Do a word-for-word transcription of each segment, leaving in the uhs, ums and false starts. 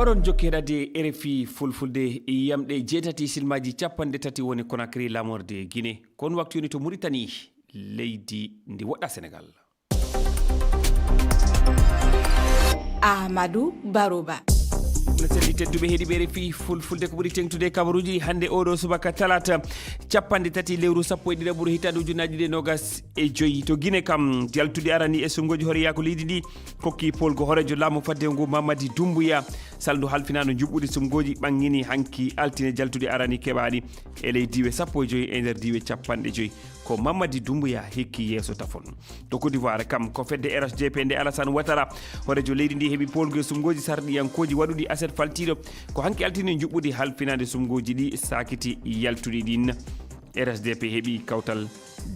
Ɗon jokki heɗade R F I Fulfulde, yamɗe jeetati silmaaji capanɗe tati woni Conakry, laamorde Guinée. Kon waktu yoni to Mauritanie, leydi ndi woɗɗa Senegal. Ahmadou Barouba. No selli tedduɓe heɗiiɓe R F I Fulfulde, ko ɓuri teŋtude e kabaruuji hannde oɗo subaka talaata, capanɗe tati lewru sappo e ɗiɗaɓuru hitaande ujunnaji ɗiɗi e nogas e joyi. To Guinée kam, jaltuɗi arani e suɓngooji hooreyaaku leydi ndi kokki poolgu hooreejo laamu fadde ngu Mamadi Doumbouya. Salndu halfinaandu njuɓɓudi suɓngooji ɓanngini hanki altine jaltuɗi arani keɓaaɗi e ley diiwe sappo e joyi e nder diiwe capanɗe joyi. Ko Mamadi Doumbouya hikki yeeso tafon. To Côte d'Ivoire kam, ko fedde R H D P nde Alassane Ouattara, hooreejo leydi ndi, heɓi poolgu e suɓngooji sarɗiyankooji waɗuɗi aset faltiiɗo. Ko hanki altine njuɓɓudi halfinaande suɓngooji ɗi saakiti yaltuɗi ɗin. R H D P heɓi kawtal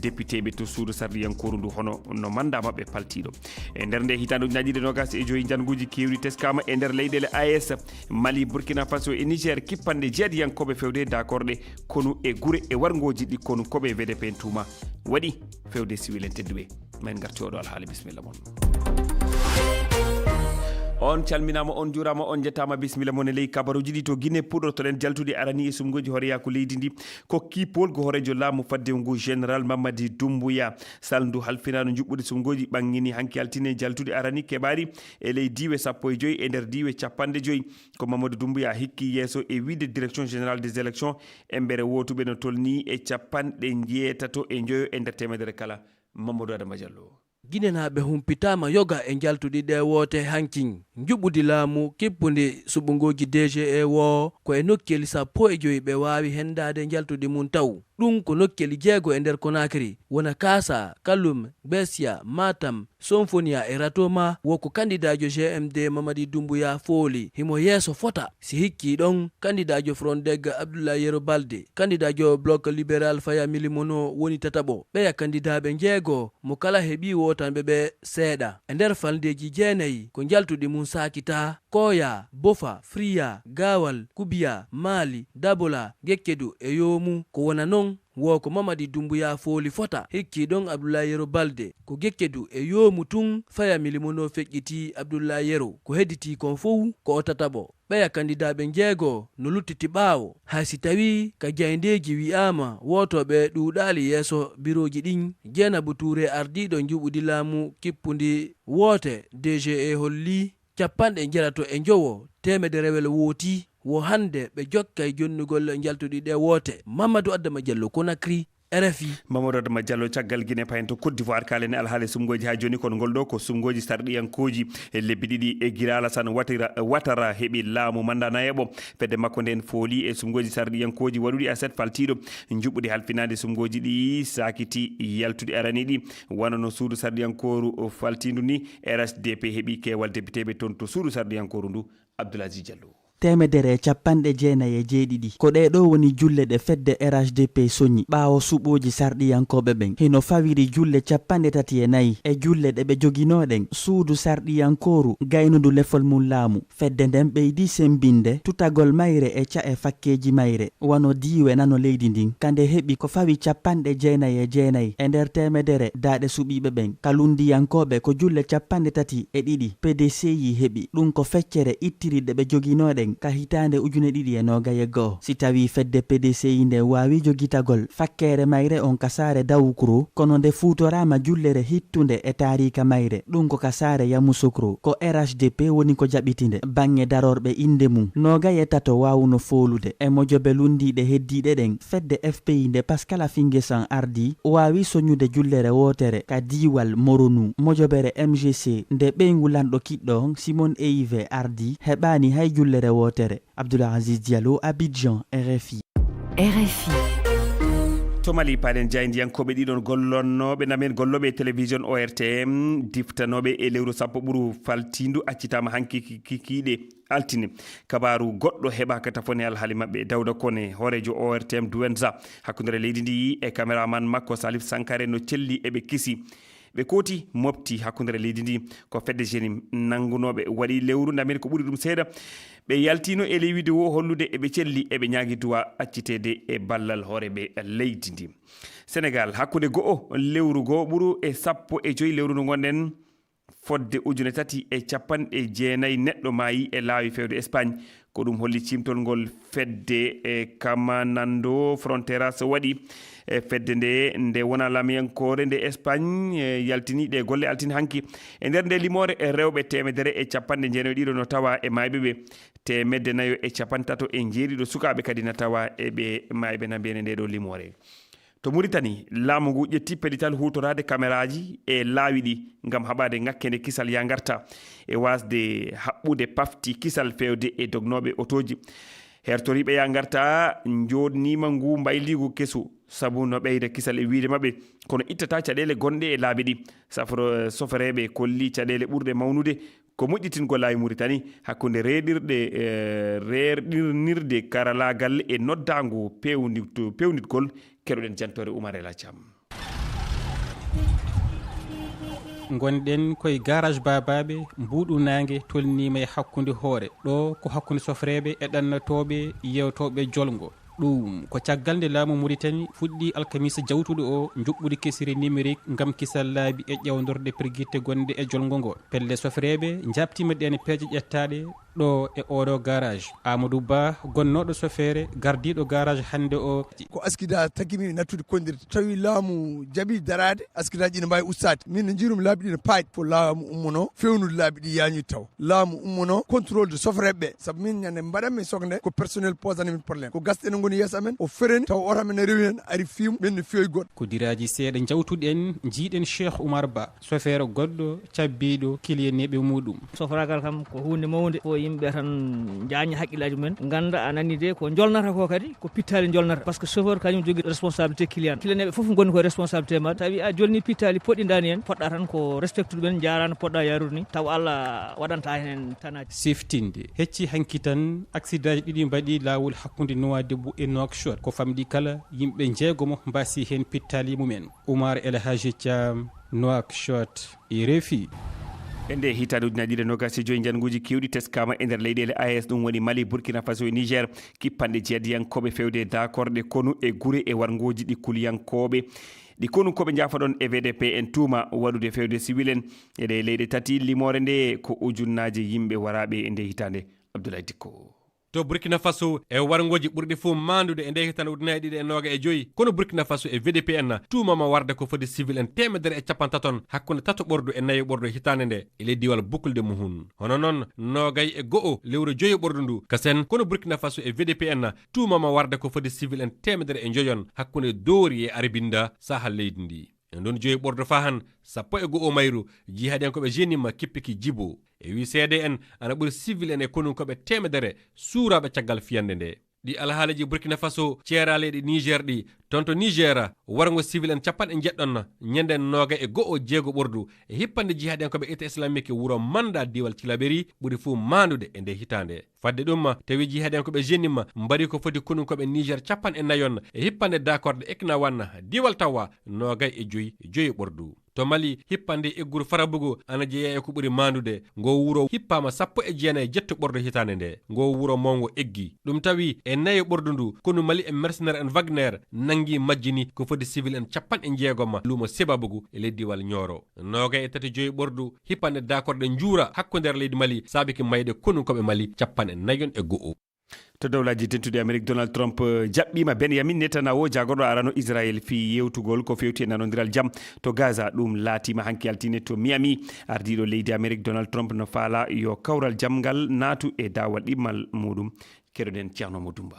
depiteeɓe to suudu sarɗiyankooru ndu, hono no mannda maɓɓe paltiiɗo. E nder nde hitaande ujunnaji ɗiɗi e nogas e joyi, njannguuji keewɗi teskaama e nder leyɗeele A E S, Mali, Burkina Faso e Niger. Kippanɗe jeeɗiyankooɓe fewde daakorɗe konu e gure e warngooji ɗi konu koɓe V D P en tuuma waɗi fewde siwil en tedduɓe. Men ngarti oɗo alhaali, bisimilla mon. On calminaama, on njuuraama, on njettaama, bisimilla mon e ley kabaruuji ɗi. To Guinée puɗɗortoɗen, jaltuɗi arani e suɓngooji hooreyaaku leydi ndi kokki poolgu hooreejo laamu fadde ngu Général Mamadi Doumbouya. Salndu halfinaandu njuɓɓudi suɓngooji ɓanngini hanki altine jaltuɗi arani keɓaaɗi e ley diiwe sappo e joyi e nder diiwe capanɗe joyi. Ko Mamadou Doumbouya hikki yeeso e wiide Direction Générale des Élections, embere wootuɓe no tolni e capanɗe njeetato e njoyo e nder teemedere kala. Mamadou Adama Diallo. Ginenaaɓe humpitaama yoga e njaltuɗi ɗee woote hankin. Njuɓɓudi laamu kippundi suɓngooji D G E woo ko e nokkeeli sappo e joyi ɓe waawi henndaade njaltuɗi mum taw. Ɗum ko nokkeeli jeego e nder Conakry, wona Kassa, Kaloum, Gbessia, Matam, Sonfonia e Ratoma. Woo ko kandidaajo G M D Mamadi Doumbouya fooli. Himo yeeso fota. Si hikkii ɗon, kandidaajo Frondeg Abdoulaye Yero Balde, kandidaajo Bloc Libéral Faya Milimono woni tataɓo. Ɓeya kandidaaɓe njeego, mo kala heɓii wootanɓe ɓe seeɗa. E nder falndeeji jeenayi ko njaltuɗi mum saakitaa, Koya, Bofa, Friya, Gawal, Kubiya, Maali, Dabola, Gekkedu e Yoomu. Ko wona non, woo ko Mamadi Doumbouya fooli fota, hikkii ɗon Abdoulaye Yero Balde. Ko Gekkedu e Yoomu tun Faya Milimono feƴƴitii Abdoulaye Yero. Ko hedditii kon fow ko o tataɓo. Ɓeya kandidaaɓe njeego no luttiti ɓaawo. Hay si tawii ka jayndeeji wi'aama wootooɓe ɗuuɗaali yeeso birooji ɗin, Jeenabu Tuure, ardiiɗo njuɓɓudi laamu kippundi woote D G E, hollii capanɗe jeetato e njowo teemedere wootii. Woo hannde ɓe jokkay jonnugol njaltuɗi ɗee woote. Mamadou Adama Diallo, Conakry, R F I. Mamadou Adama Diallo, caggal Guinée, payen to Côte d'Ivoire. Kaalen alhaali suɓngooji haa jooni, kono ngol ɗoo ko suɓngooji sarɗiyankooji. E lebbi ɗiɗi e gila Alassane Ouattara, Ouattara heɓi laamu mannda nayeeɓo. Fedde makko nden fooli e suɓngooji sarɗiyankooji waɗuɗi aset faltiiɗo. Njuɓɓudi halfinaande suɓngooji ɗi saakiti yaltuɗi arani ɗi, wano no suudu sarɗiyankooru faltiindu ni. R H D P heɓi keewal depiteeɓe ton to suudu sarɗiyankooru ndu. Abdoul Aziz Diallo. Teemedere e capanɗe jeenayi e jeeɗiɗi. Ko ɗee ɗoo woni julle ɗe fedde R H D P soñi ɓaawo suɓooji sarɗiyankooɓe ɓen. Hino fawiri julle capanɗe tati e nayi e julle ɗe ɓe joginoo ɗen. Suudu sarɗiyankooru gaynundu lefol mum laamu. Fedde nden ɓeydii semmbinde tutagol mayre e ca'e fakkeeji mayre, wano diiwe nano leydi ndin. Ka nde heɓi ko fawi capanɗe jeenayi e jeenayi e nder teemedere daaɗe suɓiiɓe ɓen. Ka lunndiyankooɓe ko julle capanɗe tati e ɗiɗi P D C I heɓi. Ɗum ko feccere ittiri ɗe ɓe joginoo ɗen ka hitaande ujune ɗiɗi e noogay e go'o. Si tawii fedde P D C I nden waawii jogitagol fakkeere mayre on ka saare Dawukro, kono nde fuutoraama jullere hittunde e taariika mayre, ɗum ko ka saare Yamoussoukro. Ko R H D P woni ko jaɓiti nde. Baŋŋe darorɓe innde mum noogay e tato waawuno foolude. E mojobe lunndiiɗe heddiiɗe ɗen, fedde F P I nde Pascal Affi N'Guessan ardii, waawii soñude jullere wootere ka diiwal Moroni. Mojobere M G C nde ɓeyngu lanɗo kiɗɗo on, Simon Éyivé, ardii, heɓaani hay jullere wootere. Abdoul Aziz Diallo, Abidjan, R F I. R F I. To Mali, paalen jaayndiyankooɓe ɗiɗon gollonnooɓe namen, gollooɓe e télévision O R T M, diftanooɓe e lewru sappo ɓuru faltiindu, accitaama hanki ki-, ki-, kikiiɗe altine. Kabaaru goɗɗo heɓaaka tafon e alhaali maɓɓe. Dawda Kone, hooreejo O R T M Douentza, hakkundeere leydi ndi e kameraman makko Salif Sankare no celli e ɓe kisi. Ɓe kooti mofti hakkundeere leydi ndi. Ko fedde jenim nanngunooɓe waɗi lewru, ndamin ko ɓuri ɗum seeɗa. Ɓe yaltiino e ley wideo hollude eɓe celli, eɓe ñaagi duwa acciteede e ballal hooreeɓe leydi ndi. Senegal, hakkunde go'o lewru goo ɓuru e sappo e joy lewru ndu ngonɗen, Fodde ujune tati e capanɗe jeenayi neɗɗo maayi e laawi fewde Espagne. Ko ɗum holli ciimtol ngol fedde e Caminando Fronteras waɗi. E fedde nde, nde wona lamiyankoore nde Espagne, e yaltini ɗe golle altine hanki. E nder nde limoore, e rewɓe teemedere e capanɗe jeenayi ɗiɗo no tawa e maayɓe ɓe. Teemedde nayo e capantato e jeeɗiɗo sukaaɓe kadi na tawa e ɓe maayɓe na mbiyen e nde ɗo limoore. To Muritani, laamu ngu ƴetti pellital huutoraade kameraaji e laawi ɗi ngam haɓaade ŋakkende kisal yaa ngarta e waasde haɓɓude pafti kisal feewde e dognooɓe otooji. Hertoriiɓe yaa ngarta njooɗniima ngu mbayliigu kesu sabu no ɓeyda kisal e wiyde maɓɓe, kono ittata caɗeele gonɗe e laabi ɗi. Safro-, sofereeɓe kolli caɗeele ɓurɗe mawnude ko moƴƴitingol laawi Muritani hakkunde reeɗirɗe, eh, reeɗirnirde karalaagal e noddaangu peewndi-, peewnitgol. Keɗoɗen jantoore Umar El Thiam. Ngonɗen koye garage Babaɓe, mbuuɗu naange tolniima e hakkunde hoore. Ɗo ko hakkunde sofreeɓe e ɗannatooɓe yewtooɓe jolngo. Ɗum ko caggal nde laamu Muritani fuɗɗi alkamisa jawtuɗo o njuɓɓudi kesiri numérique ngam kisal laabi e ƴawdorde pergitte gonɗe e jolngo ngo. Pelle sofreeɓe njaabtiima ɗeen peeje ƴettaaɗe ɗo e oɗo garage. Amadou Ba, gonnooɗo sofeere, gardiiɗo garage hannde o. Ko askida tagimi nattude kondirde. Tawi laamu jaɓi daraade, askidaji ina mbaawi ustaade. Min no njiirumi laabi ɗi no paaɗi. Ko laamu ummono fewnude laabi ɗi yaañude taw. Laamu ummono contrôle de sofreeɓe ɓe. Sabu min ñande mbaɗanmi soknde ko personnel posani min problème. Ko gasɗe ene ngoni yeeso amen, o fereni taw oto amen ne rewi heen, ari fiimu, min ne fiyoy goɗɗo. Ko diraaji seeɗa njawtuɗen, njiiɗen Cheikh Oumar Ba, sofeero goɗɗo cabbiiɗo kiliyaneeɓe muɗum. Sofraagal kam ko huunde mawnde, ko yimɓe tan njaaña haqqillaaji mumen, ngannda a nani de ko jolnata ko kadi, ko pittaali jolnata. Parce que chauffeur kañum jogii responsabilité client. Kiliyaneeɓe fof ngoni ko responsabilité maɓɓe. Tawi a jolni pittaali poɗɗindaani en, poɗɗa tan ko respectude ɓen, njaaraano poɗɗa yaarude ni, taw Allah waɗanta heen tanaaji. Siftinde, hecci hanki tan, aksidaaji ɗiɗi mbaɗi laawol hakkunde Nouadhibou e Nouakchott. Ko famɗi kala, yimɓe njeegomo mbaasi heen pittaali mumen. Oumar El Hadji Thiam, Nouakchott, R F I. E nde hitaande ujunaaji ɗiɗi e noogaas e joy, njannguuji keewɗi teskaama e nder leyɗeele A E S, ɗum woni Mali, Burkina Faso e Niger, kippanɗe jihadiyankooɓe fewde daakorɗe konu e gure e warngooji ɗi kuliyankooɓe, ɗi konunkooɓe njaafoɗon e V D P en tuuma waɗude fewde siwil en e ɗee leyɗe tati. Limoore nde ko ujunnaaje yimɓe waraaɓe e nde hitaande. Abdoulaye Dikko. To Burkina Faso, e warngooji ɓurɗi fof maandude e nde hitaande ujunaaji ɗiɗi e noogaas e joy, kono Burkina Faso e V D P en tuumaama warde ko foti siwil en teemedere e capantato hakkunde tato ɓordu e nayo ɓordu hitaande nde e ley diiwal Boucle de Mouhoun. Hono noon, noogay e go'o lewru joyo ɓordu ndu, kasen kono Burkina Faso e V D P en tuumaama warde ko foti siwil en teemedere e joyon hakkunde Dori e Arbinda, saha leydi ndi. E ndun joyi ɓordo fahan sappo e go'o mayru, jihadiyankooɓe G N I M kippiki Jibo. E wi C D N ana ɓuri sivil en e konunkooɓe teemedere suuraaɓe caggal fiyannde nde. Ɗi alhaaliiji Burkina Faso ceeraa leyɗe Niger ɗi. Toon to Niger, warngo sivil en capanɗe njeɗɗon ñande nooga e go'o jeego ɓordu e hippande jihadiyankooɓe État Islamique wuro Manda diiwal Tilaberi ɓuri fuu maandude e nde hitaande. Fadde ɗum, tawi jihadiyankooɓe G N I M mbaɗi ko foti konunkooɓe Niger capanɗe nayon e hippande daakorde Eknawan, diiwal Tawa, noogay e joy, joyi ɓordu. To Mali, hippande egguru Farabugu ana jeyaa e ko ɓuri maandude. Ngo wuro hippaama sappo e jeenayi jetto ɓordu hitaande nde. Ngo wuro mawngo eggi. Ɗum tawi e nayo ɓordu ndu, konu Mali e mercenaire en Wagner nangi majjini ko foti sivil en capanɗe jeegom luumo Sebabugu e ley diiwal Nioro. Noogay e tati joyi ɓordu, hippande daakorde njuura hakkundeere leydi Mali, saabiki mayde konunkooɓe Mali capanɗe nayon e go'o. To Dowlaaji Dentuɗi Amerik, Donald Trump, eh, jaɓɓiima Benjamin Netanyahu, jaagorɗo arano Israel, fii yewtugol ko feewti e nanondiral jam to Gaza. Ɗum laatiima hanki altine to Miami. Ardiiɗo leydi Amerik, Donald Trump, no faalaa yo kawral jam ngal naatu e daawal ɗimmal muuɗum. Keɗoɗen Ceerno Mo Dumba.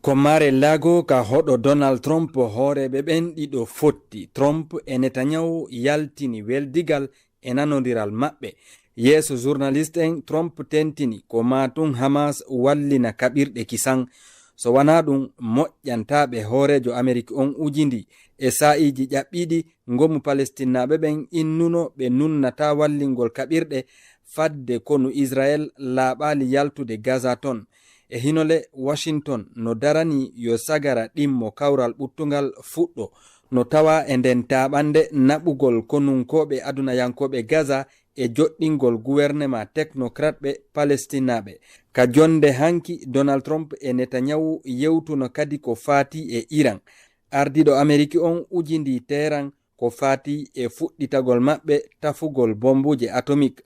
Ko mare laago ka hoɗo Donald Trump, hooreeɓe ɓen ɗiɗo fotti. Trump e Netanyahu yaltini weldigal e nanondiral maɓɓe. Yeeso journaliste en, Trump tentini ko maa tun Hamas wallina kaɓirɗe kisan. So wanaa ɗun, moƴƴantaa ɓe hooreejo Amerik on ujindi. E saa'iiji ƴaɓɓiiɗi, ngomu Palestinnaaɓe ɓen innuno ɓe nunnataa wallingol kaɓirɗe fadde konu Israel laaɓaali yaltude Gaza ton. E hinole, Washington no daranii yo sagara ɗimmo kawral ɓuttungal fuɗɗo. No tawaa e nden taaɓannde naɓugol konunkooɓe adunayankooɓe Gaza e joɗɗingol guwernema teknokratɓe Palestinaaɓe. Ka jonnde hanki, Donald Trump e Netanyahu yewtuno kadi ko faati e Iran. Ardiiɗo Ameriki on ujindii Teheran Ko fati e fuɗɗitagol maɓɓe tafugol bombuuje atomik.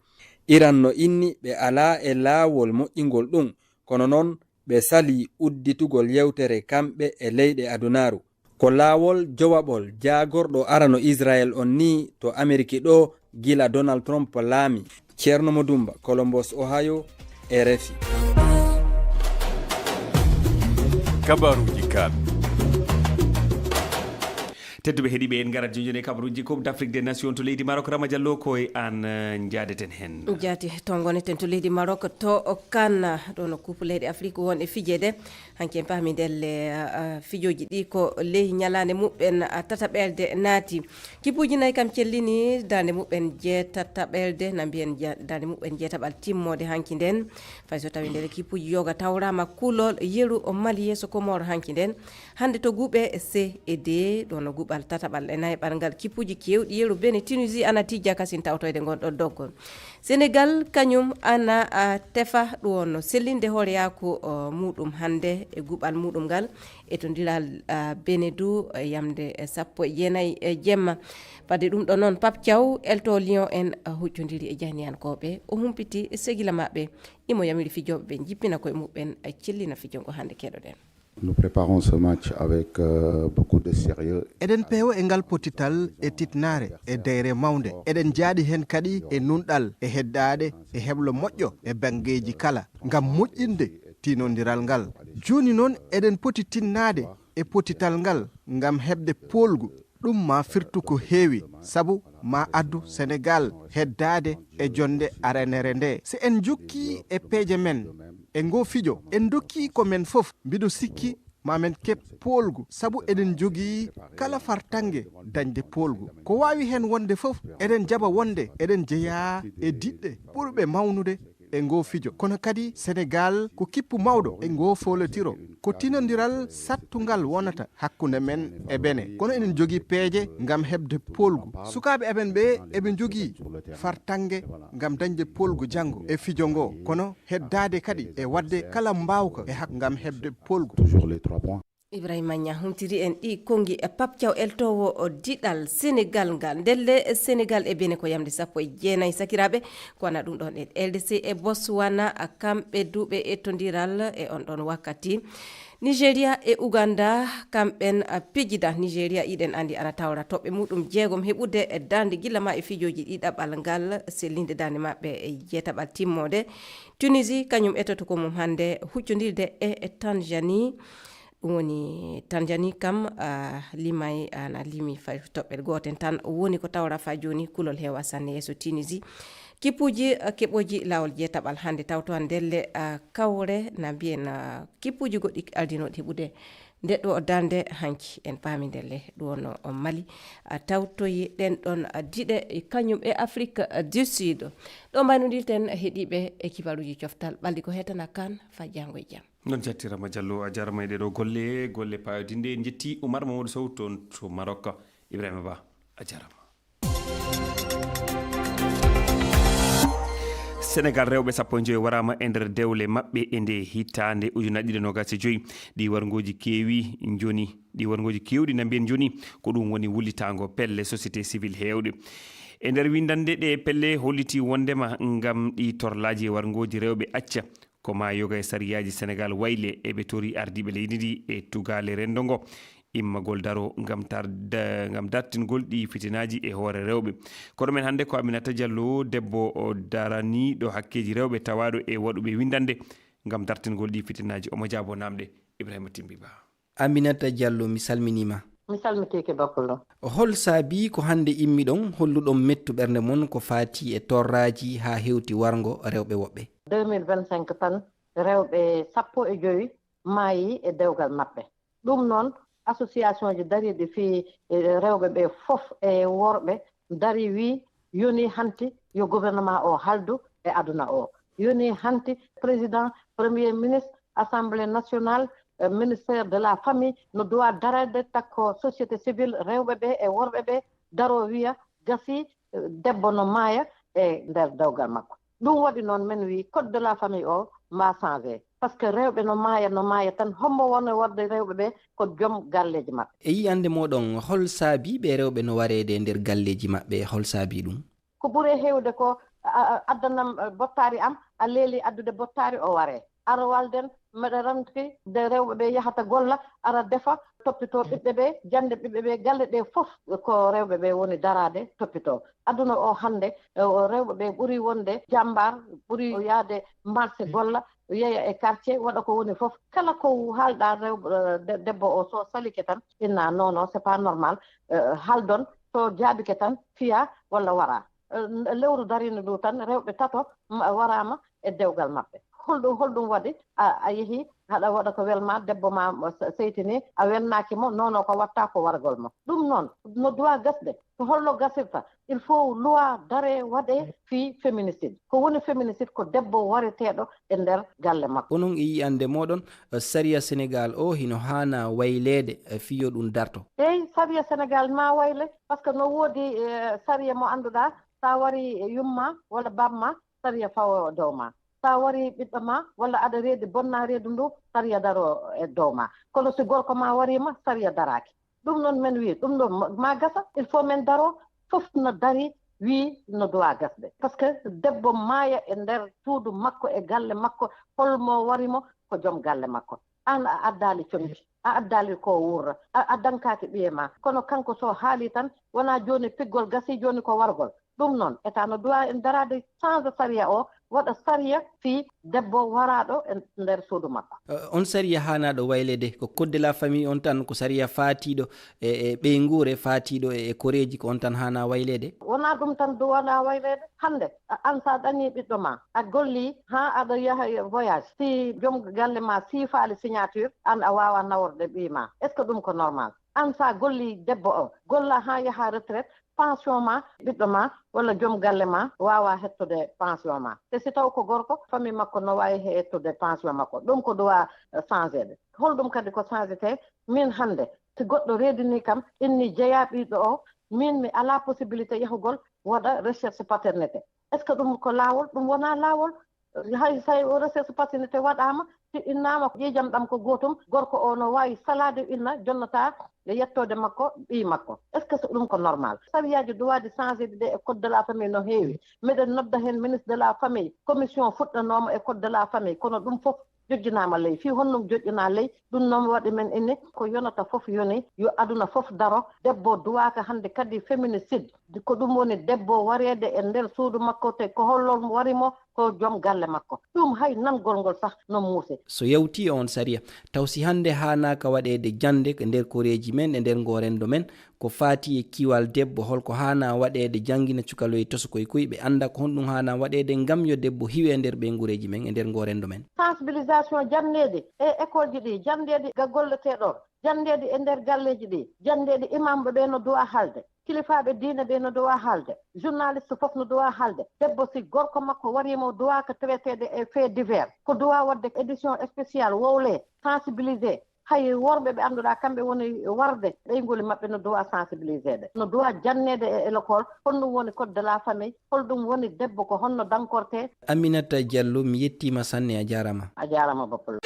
Iran no inni ɓe alaa e laawol moƴƴingol ɗum, kono noon ɓe salii udditugol yewtere kamɓe e leyɗe adunaaru. Ko laawol jowaɓol jaagorɗo arano Israel on ni to Ameriki ɗo gila Donald Trump laami. Ceerno Mo Dumba, Columbus, Ohio, R F I. Kabaruji kan. Tedduɓe heɗiiɓe, en ngarat jooni jooni e kabaruji Coupe d'Afrique des Nations to leydi Maroc. Rama Diallo, ko e an, eh, njaadeten hen. Jaati, to ngoneten to leydi Maroc, to Kan, ɗo no kuupu leyɗe Afrique won e fijeede. Hanki en paami ndelle, ah, ah, fijooji ɗi ko ley ñalaande muɓɓen, ah, tataɓelde naati. Kipuuji nayi kam cellini daande muɓɓen jeetataɓelde, na mbiyen ja-, daande muɓɓen jeetaɓal timmoode hanki nden. Fay so tawi ndelle kipuuji yoga tawraama kulol yeru o Mali yeeso Komoro hanki nden. Hannde to guuɓe C E D, ɗo no guuɓal tataɓal e nayaɓal ngal kipuuji keewɗi yeru Benin, Tunisie ana tijja kasin tawtoyde ngon ɗo doggol. Senegal kañum ana, a, tefa ɗum wonno sellinde hooreyaaku, o, muɗum hannde e guɓal muɗum ngal e to ndiral, a, Benedu, e yamde e sappo e jeenayi e jemma. Fadde ɗum ɗo noon, Pape Thiaw, elto Lyon en, a, huccondiri e jahniyankooɓe. O humpiti e segila maɓɓe, imo yamiri fijooɓe ɓe njippina koye muɓɓen, a, cellina fijo ngo hannde keɗoɗen. Nous préparons ce match avec, euh, beaucoup de sérieux. Eɗen peewa e ngal pottital e titnaare e dayre mawnde. Eɗen njaaɗi heen kadi e nunɗal e heddaade e heblo moƴƴo e banngeeji kala ngam moƴƴinde tinondiral ngal. Jooni noon eɗen poti tinnaade e pottital ngal ngam heɓde poolgu. Ɗum ma firtu ko heewi, sabu ma addu Senegal heddaade e jonnde aranere nde. So en njokkii e peeje men e ngoo fijo, en ndokkii ko men fof, mbiɗo sikki ma men keɓ poolgu, sabu eɗen njogii kala fartaŋŋe dañde poolgu. Ko waawi heen wonde fof, eɗen jaɓa wonde eɗen jeyaa e diɗɗe ɓurɓe mawnude e ngoo fijo. Kono kadi Senegal ko kippu mawɗo e ngoo foolotiro. Ko tinondiral sattungal wonata hakkunde men e Benin. Kono eɗen njogii peeje ngam heɓde poolgu. Sukaaɓe amen ɓe eɓe njogii fartaŋŋe ngam dañde poolgu janngo e fijo ngo. Kono heddaade kadi e waɗde kala mbaawka e hak-, ngam heɓde poolgu. Toujours les trois points. Ibrahima Niang humpitiri en ɗi konngi e Pape Thiaw, eltoowo o diɗal Senegal ngal. Ndelle Senegal e Benin ko yamde sappo e jeenayi sakiraaɓe, ko wana ɗum ɗon e L D C e Botswana, a, kamɓe du ɓe ettondiral e on ɗon wakkati. Nigeria e Uganda, kamɓen, a, pijida. Nigeria, iɗen anndi, ana tawra toɓɓe muɗum jeegom heɓude e darnde gilla ma e fijooji ɗiɗaɓal ngal, sellinde darnde maɓɓe e jeetaɓal timmoode. Tunisie, kañum etoto ko mum hannde huccondirde e, e Tanzanie. Ɗum woni Tanzanie kam, a, limay, ana limi fay toɓɓere gooten tan woni ko tawra faa jooni kulol heewa sanne yeeso Tunisie. Kippuuji, a, keɓooji laawol jeetaɓal hannde tawto ndelle, a, kawre na mbiyen, a, kippuuji goɗɗi ardinooɗi heɓude nde ɗo darnde hanki. En paami ndelle ɗum wonno Mali, a, tawtoyi ɗen ɗon, a, diɗe e kañum e Afrique, a, du Sud. Ɗo mbaynodirten heɗiiɓe e kibaruuji coftal ɓalli ko heetana kan faa jaango e jam. Noon jattirama Diallo, a jarama e ɗeɗo golle, golle payodinde. En jetti Oumar Mamadou Sow toon to Maroc. Ibrahima Ba, a jarama. Senegal rewɓe sappo e joyi waraama e nder dewle maɓɓe e nde hitaande ujunaaji ɗiɗi e noogas e joyi. Ɗi warngooji keewi njoni, ɗi warngooji keewɗi na mbiyen njoni, ko ɗum woni wullitaango pelle société civile heewɗe. E nder winndannde ɗe pelle holliti wonndema ngam ɗi torlaaji e warngooji rewɓe acca, ko ma yoga e sariyaaji Senegal wayle, eɓe tori ardiiɓe leydi ndi e tugaale renndo ngo immagol daro ngam tar-, da-, ngam dartingol ɗi fitinaaji e hoore rewɓe. Kono men hannde ko Aminata Diallo, debbo o daraniiɗo hakkeeji rewɓe tawaaɗo e waɗuɓe winndannde ngam dartingol ɗi fitinaaji. Omo jaabo naamɗe Ibrahima Timbi Ba. Aminata Diallo, mi salminiima. Mi salmitiike, Bakollo. Hol saabii ko hannde immiɗon holluɗon mettu ɓernde mon ko faati e torraaji haa hewti warngo rewɓe woɓɓe? Deux mille vingt-cinq tan, rewɓe sappo e joyi maayi e dewgal maɓɓe. Ɗum noon, association ji dariiɗi fii, e, rewɓe ɓe fof e worɓe darii wii, yoni hanti yo gouvernement o haldu e aduna o. Yoni hanti président, premier ministre, assemblée nationale, eh, ministère de la famille no duwa darade takko société civile rewɓe ɓe e worɓe ɓe daro wiya gasi, eh, debbo no maaya e nder dewgal makko. Ɗum waɗi noon men wii code de la famille o ma changé. Parce que rewɓe no maaya, no maaya tan. Hombo wona wadde rewɓe ɓe? Ko joom galleeji maɓɓe. E yi'ande mooɗon, hol saabii ɓe rewɓe no wareede e nder galleeji maɓɓe? Hol saabii ɗum? Ko ɓuri heewde ko a, a, addanam, eh, bottaari am, a leeli addude bottaari, o waree. Ara walden, meɗa ranti de rewɓe ɓe yahata golla, ara defa, toppitoo ɓiɓɓe ɓe, jannde ɓiɓɓe ɓe, galle ɗe fof ko rewɓe ɓe woni daraade, toppitoo. Aduna o hannde, eh, o rewɓe ɓe ɓuri wonde jambar, ɓuri yaade marché golla, yeeya e quartier, waɗa ko woni fof. Kala ko haalɗa rewɓe, eh, de-, debbo o, so salike tan, inna, "Non, non, c'est pas normal." Eh, haaldon, so jaabike tan, fiya walla wara. Eh, lewru darino ndu tan, rewɓe tato ma-, waraama e dewgal maɓɓe. Holɗum, holɗum waɗi? A, a yehi, haɗa waɗa ko welma, debbo ma mo se-, seytini, a welnaaki mo, non, non, ko watta ko wargol mo. Ɗum noon, no duwa gasde. Ko holno gasirta? Il faut loi dare waɗe fii féminicide. Ko woni féminicide? Ko debbo wareteeɗo e nder galle makko. Onon e yi'ande mooɗon, eh, sariya Senegaal o hino haana wayleede, eh, fii yo ɗum darto? Eey, sariya Senegaal ma wayle, parce que no woodi, eh, sariya mo annduɗaa, sa wari yumma walla bamma, sariya fawo dow ma. Sa wari ɓiɗɗo ma, walla aɗa reedi, bonna reedu ndu, sariya daro e dow ma. Kono si gorko ma wariima, sariya daraaki. Ɗum noon men wii, ɗum ɗo ma, ma gasa, il faut men daro, fof no dari, wii no duwa gasde. Parce que debbo maaya e nder suudu makko, e galle makko, holmo wari mo? Ko joom galle makko. Aan a addaali comci, a addaali ko wuurra, a, a dankaaki ɓiye ma. Kono kanko so haali tan, wona jooni piggol gasi, jooni ko wargol. Ɗum noon, État no duwa en daraade, change sariya o, waɗa sariya fii debbo waraaɗo e nder suudu makko. Eh, on sariya haanaaɗo wayleede, ko code de la famille on tan, ko sariya faatiiɗo e, e ɓeynguure, faatiiɗo e, e koreeji, ko on tan haanaa wayleede? Wonaa ɗum tan duwanaa wayleede. Hannde, a, aan sa dañii ɓiɗɗo ma, a golli haa aɗa yaha e voyage, si joom galle ma siifaali signature, aan a waawaa naworde ɓiy ma. Est-ce que ɗum ko normal? Aan sa golli debbo o, golla haa yaha retraite, pension ma, ɓiɗɗo ma, walla joom galle ma waawaa hettude pension ma. Te si taw ko gorko, famille makko no waawi hettude pension makko. Ɗum ko duwa, eh, changeede. Holɗum kadi ko changete? Min hannde, si goɗɗo reedini kam, inni jeyaa ɓiɗɗo o, min mi alaa possibilité yahugol waɗa recherche paternité. Est-ce que ɗum ko laawol? Ɗum wonaa laawol. Hay so o recherche paternité waɗaama, si innaama ko ƴiiƴam ɗam ko gootum, gorko o no waawi salaade inna, jonnata e yettoode makko, ɓiy makko. Est-ce que so ɗum ko normal? Sariyaaji duwaaɗi changeede ɗe e code de la famille no heewi. Miɗen nodda heen ministre de la famille, commission fuɗɗanooma e code de la famille, kono ɗum fof joƴƴinaama ley. Fii honɗum joƴƴinaa ley? Ɗum noon waɗi men inni ko yonata fof yoni, yo aduna fof daro. Debbo duwaaka hannde kadi féminicide. Ko ɗum woni debbo wareede e nder suudu makko, te ko hollo wari mo? Ko joom galle makko. Ɗum hay nangol ngol sah no muusi. So yawti e on sariya, taw si hannde haanaaka waɗeede jannde e nder koreeji men, e nder ngoo renndo men, ko faati e kiwal debbo, holko haanaa waɗeede, janngina cukaloy tosokoy koy, ɓe annda ko honɗum haanaa waɗeede ngam yo debbo hiwe e nder ɓeynguureeji men, e nder ngoo renndo men? Sensibilisation, janndeede e école ji ɗi, janndeede ga golleteeɗo, janndeede e nder galleeji ɗi, janndeede, imamɓe ɓe no duwa haalde, kilifaaɓe diine ɓe no duwa haalde, journaliste fof no duwa haalde. Debbo si gorko makko wariima, o duwaaka traiteede e fait divers, ko duwa waɗde édition spéciale, wowle, sensibiliser. Hay worɓe ɓe annduɗaa kamɓe woni warde ɓeynguuli maɓɓe no duwa sensibiliseede, no duwa janneede e, e l'école. Honɗum woni code de la famille? Holɗum woni debbo, ko honno dankorte? Aminata Diallo, mi yettiima sanne, a jaaraama. A jaaraama, Ba Pullo.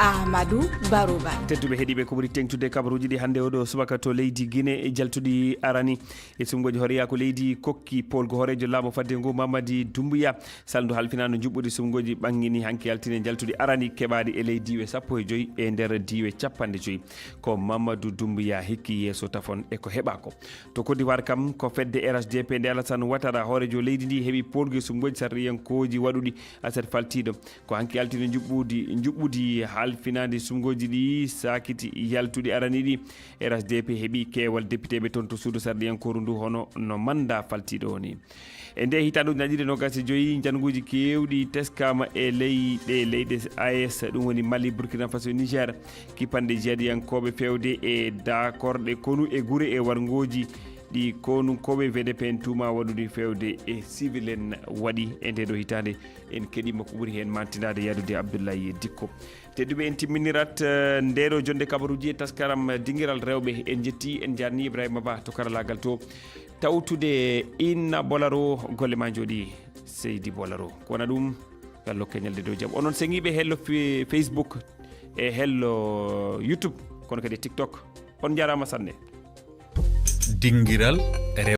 Ahmadou Barouba. Tedduɓe heɗiiɓe, ko ɓuri teeŋtude kabaruuji ɗi hannde oɗo subaka to leydi Guinée, e jaltuɗi arani e suɓngooji hooreyaaku leydi kokki poolgu hooreejo laamu fadde ngu, Mamadi Doumbouya. Salndu halfinaandu njuɓɓudi suɓngooji ɓanngini hanki altine njaltudi arani keɓaaɗi e ley diiwe sappo e joy e nder diiwe cappanɗe joy. Ko Mamadou Doumbouya hikki yeeso tafon e ko heɓaa ko. To Côte d'Ivoire kam, ko fedde R H D P nde Alassane Ouattara, hooreejo leydi ndi, heɓi poolgu e suɓngooji sarɗiyankooji waɗuɗi aset faltiiɗo. Ko hanki altine njuɓɓudi, njuɓɓudi halfinaandi suɓngooji ɗi saakiti yaltuɗi arani ɗi. R H D P heɓi keewal depiteeɓe toon to suudu sarɗiyankooru ndu, hono no manndaa faltiiɗo o ni. E nde hitaande ujunaaji ɗiɗi e noogaas e joy, njannguuji keewɗi teskaama e ley ɗe leyɗe A E S, ɗum woni Mali, Burkina Faso, Niger, kippanɗe jihaadiyankooɓe feewde e daakorɗe konu e gure e warngooji ɗi konunkooɓe V D P en tuuma waɗude feewde e civil en waɗi e ndee ɗoo hitaande. En keɗiima ko ɓuri heen mantindaade yaadude Abdoulaye Dikko. Tedduɓe, en timminirat, eh, ndee ɗoo jonnde kabaruuji e taskaram Dingiral Rewɓe. En njetti, en njaarni Ibrahima Ba to karalaagal to. Tawtude Inna Bolaro, golle ma njooɗi, Seydi Bolaro. Ko wona ɗum. Yo Allah hokke ñalde dow jam. Onon seŋiiɓe hello fi- Facebook e hello YouTube, kono kadi e TikTok. On njaaraama sanne. Dingiral